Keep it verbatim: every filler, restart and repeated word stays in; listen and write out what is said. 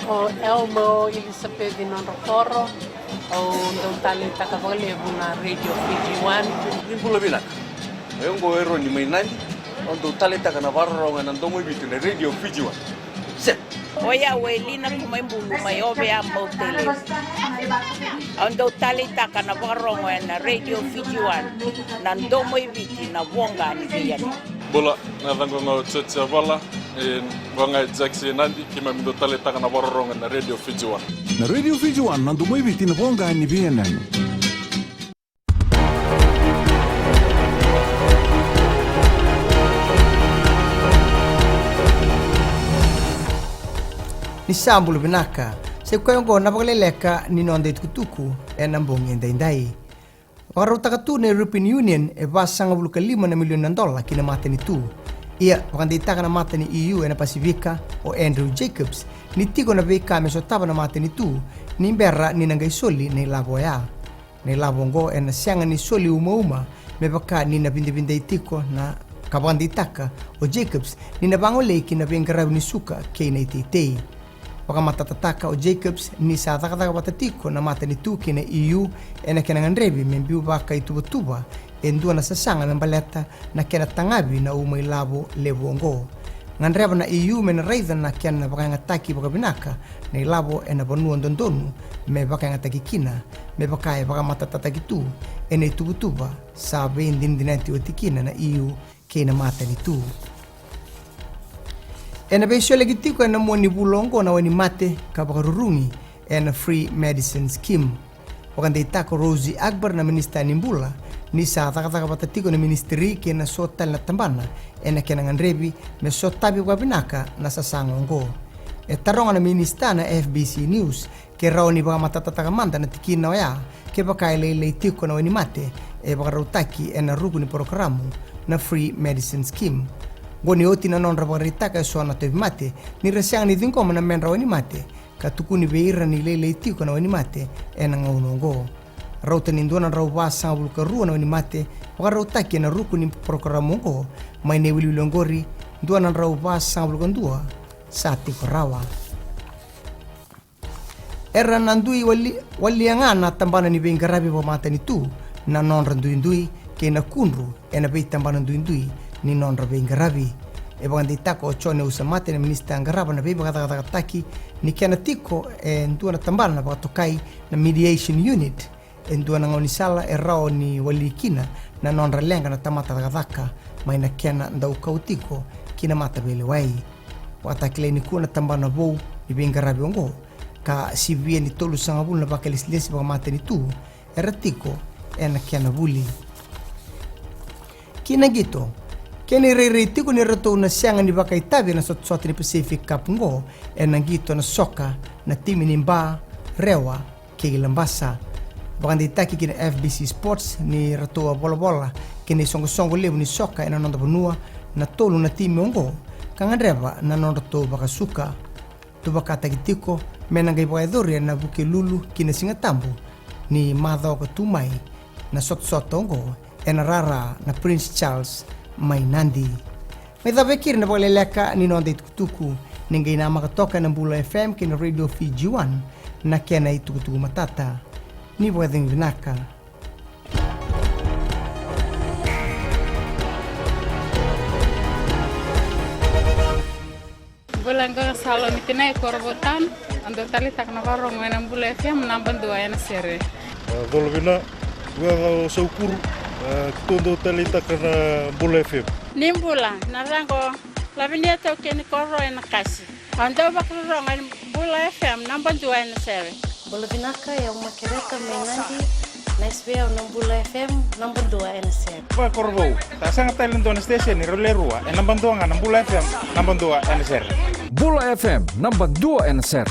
O Elmo Elisapeci Nodrokoro, au dau taleitaka vakalevu na Radio Fiji One. Ni bula vinaka. O yau oqo o Eroni mai Nadi, au dau taleitaka na vakarorogo ena domo i Viti na Radio Fiji One. Set. O yau o Elina Kumaibulu mai Ovea, Mautele. Au dau taleitaka na vakarorogo ena Radio Fiji One, na domo i Viti, na voqa ni veiyanuyanu. Bula, na yacaqu ga o George Yavala, e, qo ga e Jackson Nadi, keimami dau taleitaka na vakarorogo ena Radio Fiji One. Na Radio Fiji One, na domo i Viti, na voqa ni veiyanuyanu. Ni sa bula vinaka. Sa i koya oqo na vakaleleka ni noda itukutuku ena bogi edaidai. Vakarautaka tu na European Union e vasagavulu ka lima na milioni na dola ki na matanitu. Ia, vakadeitaka na mata ni E U ena Pasifika, o Andrew Jacobs, ni tiko na veika me sotava na matanitu ni bera ni na qai soli na ilavo oya. Na ilavo oqo ena sega ni soli umauma me vaka ni na vidavidai tiko na ka vakadeitaka o Jacobs ni na vagolei ki na veiqaravi ni suka kei na iteitei. Vakamatatataka o Jacobs ni sa cakacaka vata tiko na matanitu kei na E U ena kena gadrevi me biu vakaituvatuva e dua na sasaga me baleta na kena tagavi na uma ilavo levu oqo. Gadreva na E U me na raica na kena vakayagataki vakavinaka na ilavo ena vanua dodonu me vakayagataki kina, me vaka e vakamatatataki tu ena ituvatuva sa veidinadinati oti kina na E U kei na matanitu. Ena veisoleki tiko ena mua ni vula oqo na wainimate ka vakarurugi ena Free Medicine Scheme. Vakadeitaka o Rosy Akbar na minisita ni bula ni sa cakacaka vata tiko na ministry kei na so tale na tabana ena kena gadrevi me sotavi vakavinaka na sasaga oqo. E taroga na minisita na F B C News ke rawa ni vakamatatataka mada na tikina oya kevaka e lailai tiko na wainimate e vakarautaki ena ruku ni porokaramu na Free Medicine Scheme. Oqo ni oti na nodra vakaraitaka eso na tauvimate ni ra sega ni ciqoma na medra wainimate, ka tukuni vei ira ni lailai tiko na wainimate ena gauna oqo. Rauta ni dua na drau vasagavulu ka rua na wainimate vakarautaki ena ruku ni porokaramu oqo, mai na iwiliwili oqori dua na drau vasagavulu ka dua sa tiko rawa. Era na dui wali, walia ga na tabana ni veiqaravi vakamatanitu na nodra duidui kei na kudru ena veitabana duidui ni nodra veiqaravi. E vakadeitaka o Jone Usamate na minisita qarava na veivakacakacakataki ni kena tiko e dua na tabana vakatokai na mediation unit, e dua na gaunisala e rawa ni wali kina na nodra leqa na tamata cakacaka mai na kena dau kau tiko ki na mataveilewai. Vakatakilai nikua na tabana vou ni veiqaravi oqo, ka sivia ni tolusagavulu na vakailesilesi vakamatanitu era tiko ena kena vuli. Ki na qito, kena irairai tiko ni ratou na sega ni vakaitavi ena sotasota ni Pacific Cup oqo ena qito na soka na timi ni Ba, Rewa kei Labasa. Vakadeitaki ki na F B C Sports ni ratou a volavola kei na isoqosoqo levu ni soka ena noda vanua na tolu na timi oqo ka gadreva na nodratou vakasuka. Tuvakataki tiko me na qai vakayacori ena Vukelulu ki na Sigatabu ni macawa ka tu mai na sotasota oqo ena rara na Prince Charles mai Nadi. Mai cava e keri na vakaleleka ni noda itukutuku, ni qai namaka toka ena Bula F M kei na Radio Fiji One na kena itukutuku matata. Ni vakacegu vinaka. Bula, qo ga Salomi Tinai, Korovou Town. Au dau taleitaka na vakarorogo ena Bula F M naba dua ena sere. A, bula vina, qo ga o Saukuru, a, keitou dau taleitaka na Bula F M. Ni bula, na yacaqu o Lavinia Taukei ni Koro ena Kasi. Au dau vakarorogo ena Bula F M naba dua ena sere. Bula vinaka, o yau Makereta mai Nadi. Nice vei au na Bula F M naba dua ena sere. Vakakorovou, sa sega tale e dua na station e rau le rua, e naba dua ga na Bula F M naba dua ena sere. Bula F M naba dua ena sere.